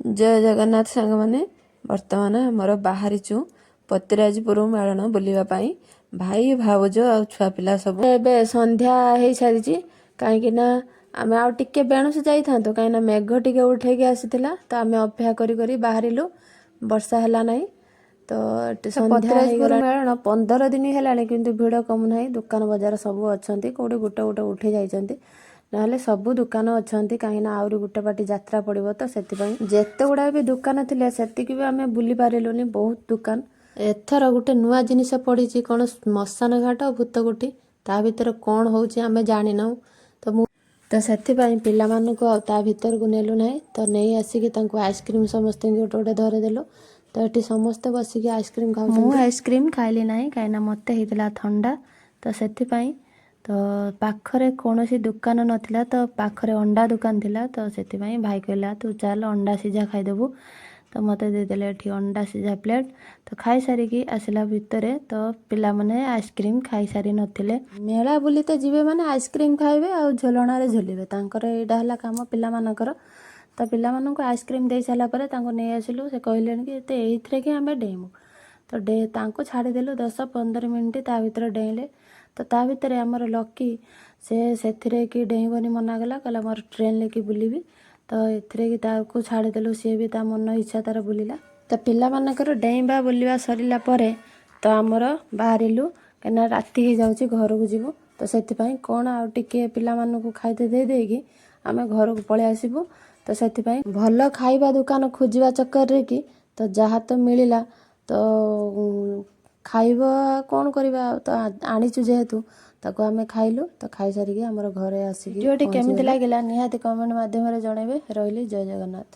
ଜୟ ଜଗନ୍ନାଥ ସାଙ୍ଗମାନେ। ବର୍ତ୍ତମାନ ଆମର ବାହାରିଛୁ ପତିରାଜପୁର ମେଳଣ ବୁଲିବା ପାଇଁ, ଭାଇ ଭାଉଜ ଆଉ ଛୁଆ ପିଲା ସବୁ। ଏବେ ସନ୍ଧ୍ୟା ହେଇସାରିଛି, କାହିଁକି ନା ଆମେ ଆଉ ଟିକେ ବେଣୁସ ଯାଇଥାନ୍ତୁ, କାହିଁକିନା ମେଘ ଟିକେ ଉଠେଇକି ଆସିଥିଲା। ତ ଆମେ ଅପେକ୍ଷା କରି କରି ବାହାରିଲୁ, ବର୍ଷା ହେଲା ନାହିଁ। ତ ଏଠି ସନ୍ଧ୍ୟା ହେଇଗଲା। ମେଳଣ 15 ଦିନ ହେଲାଣି, କିନ୍ତୁ ଭିଡ଼ କମୁନାହିଁ। ଦୋକାନ ବଜାର ସବୁ ଅଛନ୍ତି, କୋଉଠି ଗୋଟେ ଗୋଟେ ଉଠି ଯାଇଛନ୍ତି, ନହେଲେ ସବୁ ଦୋକାନ ଅଛନ୍ତି। କାହିଁକିନା ଆହୁରି ଗୋଟେ ପାଟି ଯାତ୍ରା ପଡ଼ିବ, ତ ସେଥିପାଇଁ ଯେତେ ଗୁଡ଼ାଏ ବି ଦୋକାନ ଥିଲେ, ସେତିକି ବି ଆମେ ବୁଲି ପାରିଲୁନି, ବହୁତ ଦୋକାନ। ଏଥର ଗୋଟେ ନୂଆ ଜିନିଷ ପଡ଼ିଛି, କ'ଣ ଶ୍ମଶାନ ଘାଟ, ଭୂତକୁଠି। ତା ଭିତରେ କ'ଣ ହେଉଛି ଆମେ ଜାଣିନାହୁଁ। ତ ମୁଁ ତ ସେଥିପାଇଁ ପିଲାମାନଙ୍କୁ ଆଉ ତା ଭିତରକୁ ନେଲୁ ନାହିଁ। ତ ନେଇ ଆସିକି ତାଙ୍କୁ ଆଇସ୍କ୍ରିମ୍ ସମସ୍ତଙ୍କୁ ଗୋଟେ ଗୋଟେ ଧରେଇଦେଲୁ। ତ ଏଠି ସମସ୍ତେ ବସିକି ଆଇସ୍କ୍ରିମ୍ ମୁଁ ଖାଉଛନ୍ତି। ଆଇସ୍କ୍ରିମ୍ ଖାଇଲି ନାହିଁ, କାହିଁକିନା ମୋତେ ହେଇଥିଲା ଥଣ୍ଡା, ତ ସେଥିପାଇଁ। ତ ପାଖରେ କୌଣସି ଦୋକାନ ନଥିଲା, ତ ପାଖରେ ଅଣ୍ଡା ଦୋକାନ ଥିଲା। ତ ସେଥିପାଇଁ ଭାଇ କହିଲା, ତୁ ଚାଲ, ଅଣ୍ଡା ସିଝା ଖାଇଦେବୁ। ତ ମୋତେ ଦେଇଦେଲେ ଏଠି ଅଣ୍ଡା ସିଝା ପ୍ଲେଟ୍। ତ ଖାଇସାରିକି ଆସିଲା ଭିତରେ ତ ପିଲାମାନେ ଆଇସ୍କ୍ରିମ୍ ଖାଇସାରି ନଥିଲେ। ମେଳା ବୁଲିତେ ଯିବେ ମାନେ ଆଇସ୍କ୍ରିମ୍ ଖାଇବେ ଆଉ ଝୁଲଣାରେ ଝୁଲିବେ, ତାଙ୍କର ଏଇଟା ହେଲା କାମ ପିଲାମାନଙ୍କର। ତ ପିଲାମାନଙ୍କୁ ଆଇସ୍କ୍ରିମ୍ ଦେଇ ସାରିଲା ପରେ ତାଙ୍କୁ ନେଇ ଆସିଲୁ। ସେ କହିଲେଣି କି ଏତେ ଏଇଥିରେ କି ଆମେ ଡେଇଁବୁ। ତ ତାଙ୍କୁ ଛାଡ଼ିଦେଲୁ, 10-15 ମିନିଟ୍ ତା ଭିତରେ ଡେଇଁଲେ। ତ ତା ଭିତରେ ଆମର ଲକି, ସେ ସେଥିରେ କି ଡେଇଁବନି ମନା କଲା, କହିଲା ମୋର ଟ୍ରେନ୍ରେ କି ବୁଲିବି। ତ ଏଥିରେ କି ତାକୁ ଛାଡ଼ିଦେଲୁ, ସିଏ ବି ତା ମନ ଇଚ୍ଛା ତାର ବୁଲିଲା। ତ ପିଲାମାନଙ୍କର ଡେଇଁବା ବୁଲିବା ସରିଲା ପରେ ତ ଆମର ବାହାରିଲୁ, କାହିଁକିନା ରାତି ହେଇଯାଉଛି, ଘରକୁ ଯିବୁ। ତ ସେଥିପାଇଁ କ'ଣ ଆଉ ଟିକେ ପିଲାମାନଙ୍କୁ ଖାଇତେ ଦେଇ ଦେଇକି ଆମେ ଘରକୁ ପଳେଇ ଆସିବୁ। ତ ସେଥିପାଇଁ ଭଲ ଖାଇବା ଦୋକାନ ଖୋଜିବା ଚକ୍କରରେ କି ତ ଯାହା ତ ମିଳିଲା, ତ ଖାଇବା କ'ଣ କରିବା ଆଉ, ତ ଆଣିଛୁ ଯେହେତୁ ତାକୁ ଆମେ ଖାଇଲୁ। ତ ଖାଇସାରିକି ଆମର ଘରେ ଆସିକି ଭିଡ଼ିଓଟି କେମିତି ପହଞ୍ଚିଗଲୁ। ଲାଗିଲା, ନିହାତି କମେଣ୍ଟ ମାଧ୍ୟମରେ ଜଣାଇବେ। ରହିଲି, ଜୟ ଜଗନ୍ନାଥ।